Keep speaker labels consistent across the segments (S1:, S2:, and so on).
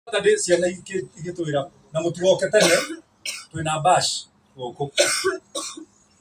S1: Saturday ciana igĩtwĩra na mũtigoke tene twĩna bash gũkũ.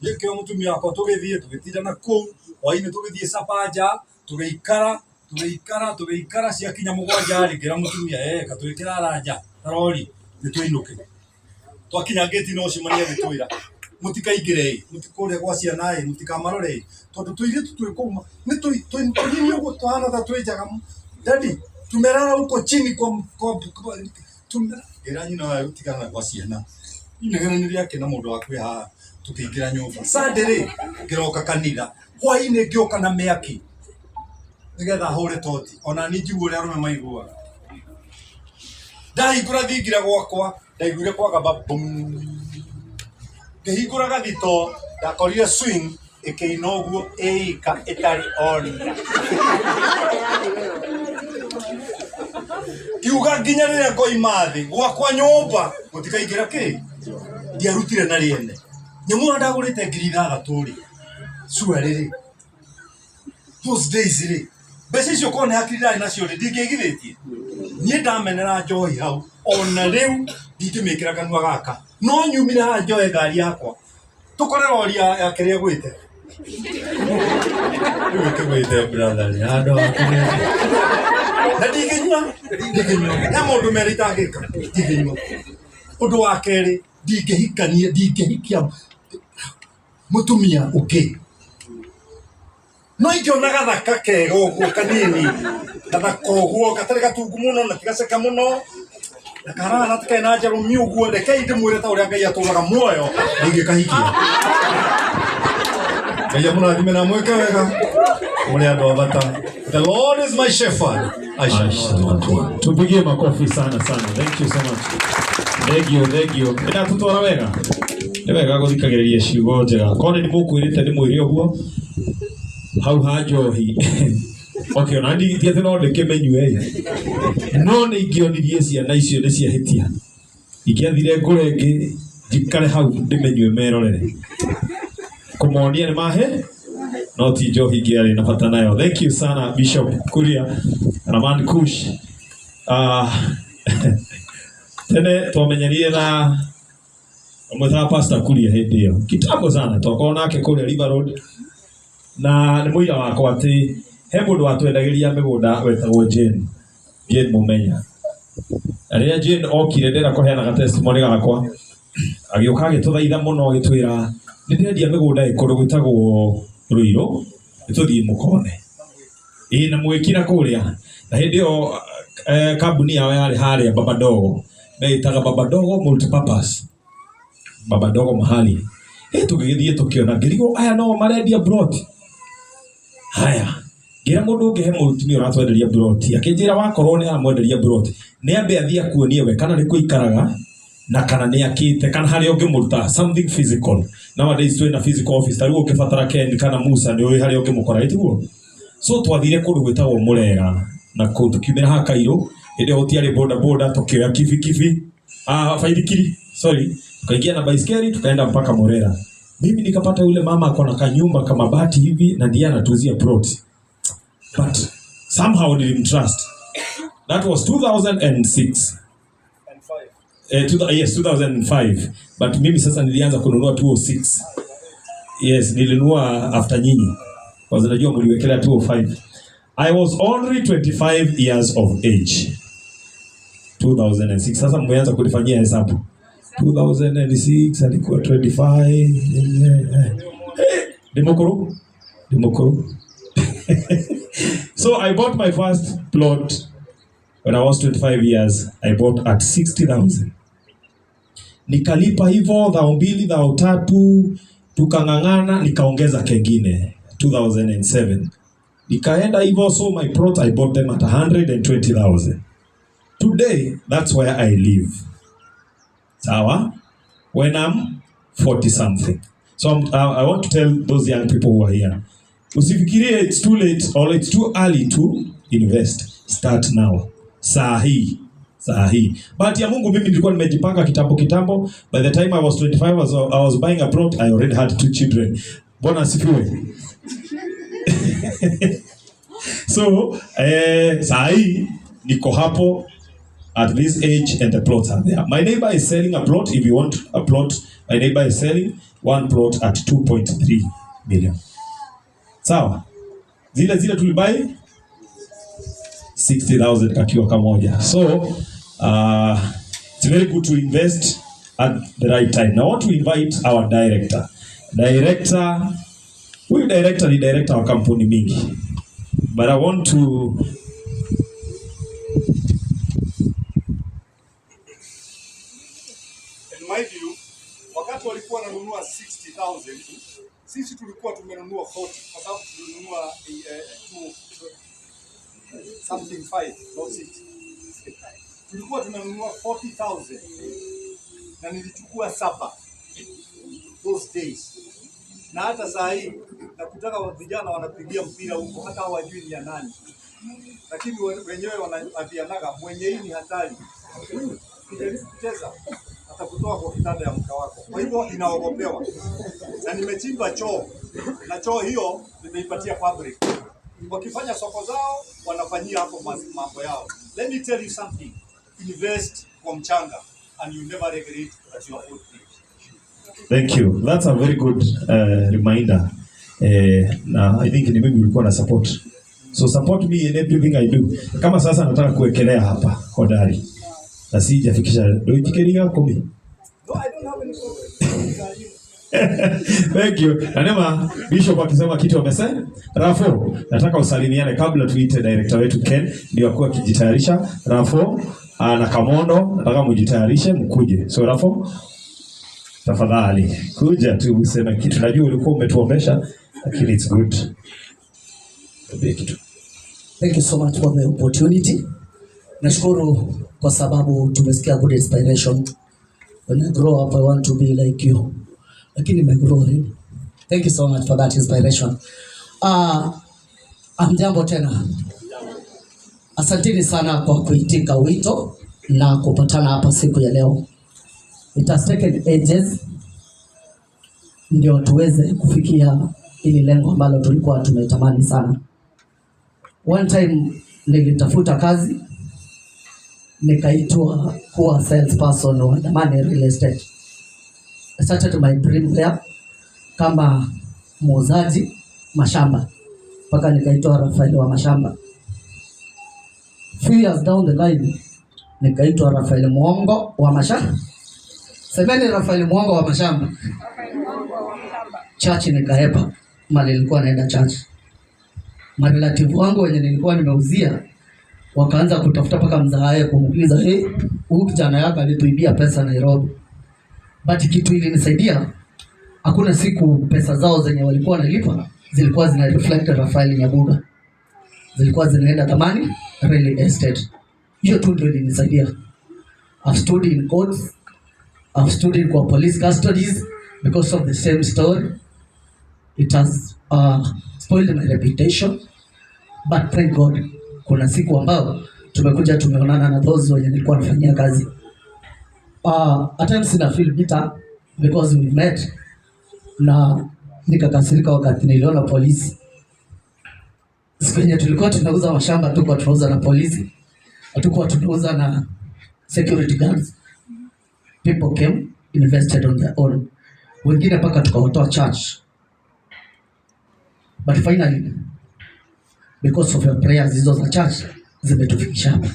S1: Gĩkĩo mũtumia wakwa tũgĩthiĩ tũgĩtinda na kũu hwainĩ, tũgĩthiĩ capa nja, tũgĩikara tũgĩikara tũgĩikara, ciakinya 7 rĩ, ngĩra mũtumia, katwĩkĩra nja tarori nĩ twĩinũke. Twakinya ngĩti no ũcemanie agĩtwĩra mũtikaingĩre ĩ, mũtikũrĩa gwa ciana ĩ, mũtikamarore ĩ, tondũ tũirĩtu twĩ kũu nĩ tũnini ũguo tũhana ta twĩ njaga. Daddy, tumelala huko chini kwa ngĩra nyina wayo tigana gwa ciana, inegene nĩ rĩake na mũndũ wa kwĩ haha. Tũkĩingĩra nyũmba Sunday rĩ, ngĩroka kanitha hwainĩ, ngĩũka na mĩaki nĩgetha hũre toti ona ni njigue ũrĩa arũme maiguaga. Ndahingũra thingira gwakwa, ndaiguire kwagamba bum, ngĩhingũra gathito, ndakorire swing ĩkĩina ũguo ĩika ĩtarĩ ona kiuga nginya rĩrĩa ngoima thĩ gwakwa nyũmba gũtikaingĩra kĩ. Ndiarutire na rĩene nyamũ ĩyo ndagũrĩte 6,000 rĩ, cua rĩrĩ those days rĩ, mbeca icio korwo nĩ hakiri ndarĩ nacio rĩ, ndingĩigithĩtie. Niĩ ndamenera njohi hau, ona rĩu ndingĩmĩkĩra kanua gaka, no nyumire haha njoe ngari yakwa tũkore rori ya kĩrĩa ĩgwĩte rĩu ĩkĩgwĩte, brother, nĩ handũ hakĩrĩa na ndingĩnyua, ndingĩnyua he maũndũ merĩ itangĩka, ndingĩnyua. Ũndũ wa kerĩ, ndingĩhikania, ndingĩhikia mũtumia ũngĩ. No ingĩona gathaka kega ũguo kanini, gathaka ũguo gatarĩ gatungu mũno na ti gaceke mũno na karana ta kena njarũmi ũguo, rekei ndĩmwĩre ta ũrĩa Ngai atũraga muoyo, ndingĩkahikia. Ngai amũrathime na mwĩke wega, mũrĩ andũ a bata. The Lord is my shepherd, I shall not want.
S2: Tupigie makofi sana sana. Thank you so much. Thank you, thank you. Ndatutwara wega. Nĩ wega gũthikagĩrĩria ciugo njega. Korwo nĩ mũkwĩrĩte ndĩmwĩre ũguo hau ha njohi. Okay, ona ndi atĩ no ndĩkĩmenyue ĩ. No nĩ ingĩonirie ciana icio nĩ ciahĩtia. Ingĩathire ngũre ĩngĩ njikare hau ndĩmenyue merorere. Kũmonia nĩ mahe no ti njohi ingĩarĩ na bata nayo. Thank you sana, Bishop Kuria Raman Kush. Tene twamenyerire na mwĩtaga Pastor Kuria hĩndĩ ĩyo kitambo sana, twakorwo nake kũrĩa River Road, na nĩ mũira wakwa atĩ he mũndũ watwendagĩria mĩgũnda wetagwo Jane, Jane Mũmenya. Na rĩrĩa Jane okire, ndĩrenda kũheana testimony gakwa, agĩũka agĩtũthaitha mũno, agĩtwĩra nĩ ndĩrendia mĩgũnda ĩ kũndũ gwĩtagwo Ruiru, nĩtũthiĩ mũkone ĩĩ na mwĩkira kũrĩa. Na hĩndĩ ĩyo kambuni yao yarĩ harĩa Baba Dogo, meĩtaga Baba Dogo Multipurpose, Baba Dogo mahali. Tũgĩgĩthiĩ tũkĩona, ngĩrigwo aya no marendia plot. Haya, ngĩra mũndũ ũngĩ, he mũtumia ũratwenderia plot, akĩnjĩra wakorwo nĩ aramwenderia plot, nĩ ambe athiĩ akuonie we kana nĩ kũikaraga na kana nĩ akĩte kana harĩa ũngĩmũruta something physical. Nowadays twĩna physical office, ta rĩu ũngĩbatara Ken kana Musa, nĩ ũĩ harĩa ũngĩmũkora, ĩtiguo? So twathire kũndũ gwĩtagwo Mũrera na kũu tũkiumĩra haha Kairũ. Hĩndĩ ĩyo gũtiarĩ boda boda, tũkĩoya kibikibi, baithikiri, sorry, tukaingia na baiskeli tukaenda mpaka Murera. Mimi nikapata yule mama ako na kanyumba kama bati hivi na ndiye anatuuzia plot, but somehow nilimtrust. That was 2006. Yes, 2005, but mimi sasa nilianza kununua 206. Yes, nilinunua after nyinyi kwa sababu najua mliwekelea 205. I was only 25 years of age 2006. Sasa mmeanza kunifanyia hesabu. 2006 alikuwa 25. Ni mukuru, ni mukuru. So I bought my first plot when I was 25 years. I bought at 60,000. Nikalipa hivyo 2,000, 3,000, tukang'ang'ana, nikaongeza kengine 2007, nikaenda hivyo. So my plot, I bought them at 120,000. Today that's where I live, sawa, when I'm 40 something. So I want to tell those young people who are here, usifikirie it's too late or it's too early to invest. Start now, saa hii, saa hii. Bahati ya Mungu, mimi nilikuwa nimejipanga kitambo kitambo. By the time I was 25, I was buying a plot, I already had two children. Bwana asifiwe. So saa hii niko hapo. At this age, and the plots are there. My neighbor is selling a plot. If you want a plot, my neighbor is selling one plot at 2.3 million. Sawa? Zile zile tulibuy 60,000 kakiwa kamoja. So, it's very good to invest at the right time. Now, I want to invite our director. Director, huyu director ni director wa kampuni mingi. But I want to
S1: In my view, wakati walikuwa wananunua 60,000, sisi tulikuwa tumenunua 40 kwa sababu tulinunua two, something 5, not 6. Tulikuwa tumenunua 40,000 na nilichukua 7 those days. Na hata saa hii nakutaka vijana wanapigia mpira huko hata hawajui ni ya nani, lakini wenyewe wanaambianaga mwenye hii ni hatari, ukijaribu kucheza atakutoa kwa kitanda ya mke wako. Kwa hivyo inaogopewa, na nimechimba choo na choo hiyo nimeipatia public. Wakifanya soko zao wanafanyia hapo mambo yao. Let me tell you something, invest kwa mchanga and you never regret that you have bought it.
S2: Thank you. That's a very good reminder. Na I think ni mimi ulikuwa na support. So support me in everything I do. Kama sasa nataka kuwekelea hapa hodari. Na sijafikisha ndoikiria 10.
S1: No, I don't have any problem.
S2: Thank you. Na nema Bishop akisema kitu amesema. Rafo, nataka usalimiane kabla tuite director wetu Ken ndio akuwa akijitayarisha. Rafo na Kamondo, nataka mjitayarishe mkuje. So Rafo, tafadhali kuja tu useme kitu. Najua ulikuwa umetuombesha, lakini it's good. Tuambie kitu.
S3: Thank you so much for the opportunity. Nashukuru kwa sababu tumesikia good inspiration. When I grow up I want to be like you. Lakini nimegrow already. Thank you so much for that inspiration. Amjambo tena. Asanteni sana kwa kuitika wito na kupatana hapa siku ya leo. It has taken ages ndio tuweze kufikia ili lengo ambalo tulikuwa tumetamani sana. One time nilitafuta kazi, nikaitwa kuwa salesperson wa Damani Real Estate. I started my dream there kama muuzaji mashamba mpaka nikaitwa Rafael wa mashamba. Few years down the line nikaitwa Rafael Muongo wa mashamba. Semeni Rafael Muongo wa mashamba. Church nikahepa, mali nilikuwa naenda church. Marelative wangu wenye nilikuwa nimeuzia wakaanza kutafuta paka mzahaye kumuuliza, hey, huyu kijana yako alituibia pesa Nairobi. But kitu ilinisaidia, hakuna siku pesa zao zenye walikuwa wanalipa zilikuwa zina reflect Rafael Nyabuga, zilikuwa zinaenda Thamani Real Estate. Hiyo tu ndio ilinisaidia. I've stood in courts, I've stood in kwa police custodies because of the same story. It has spoiled my reputation, but thank God kuna siku ambao tumekuja tumeonana na those wenye nilikuwa nafanyia kazi. At times na feel bitter because we met na nikakasirika wakati niliona polisi. Siku yenye tulikuwa tunauza mashamba hatukuwa tunauza na polisi, hatukuwa tunauza na security guards. People came, invested on their own. Wengine mpaka tukawatoa church. But finally, because of your prayers hizo za church zimetufikisha hapa.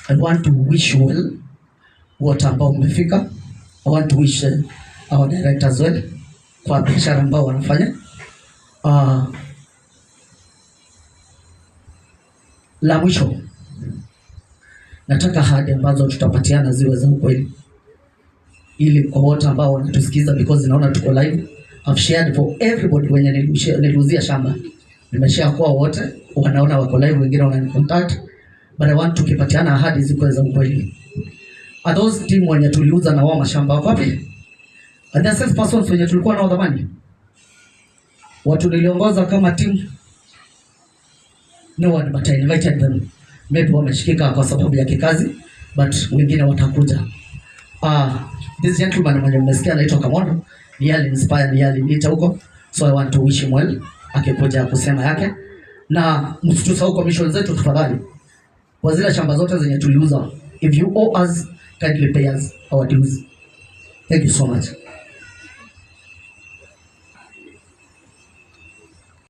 S3: I want to wish you well wote ambao mmefika. I want to wish our directors well kwa biashara ambao wanafanya. La mwisho, nataka ahadi ambazo tutapatiana ziwe za ukweli, ili kwa wote ambao wanatusikiza, because naona tuko live. I've shared for everybody wenye niliuzia shamba, nimeshare kwa wote, wanaona wako live, wengine wananicontact, but I want tukipatiana ahadi zikuwe za ukweli. Are those team wenye tuliuza na wao mashamba wako wapi? Are there sales persons wenye tulikuwa nao zamani? Watu niliongoza kama team? No one, but I invited them. Maybe wameshikika kwa sababu ya kikazi, but wengine watakuja. This gentleman mwenye mmesikia anaitwa Kamondo, ni yeye alinspire, ni yeye aliniita huko, so I want to wish him well akikuja kusema yake. Na msitusahau commission zetu tafadhali. Kwa zile shamba zote zenye tuliuza, If you owe us, kindly pay us our dues. Thank you so much.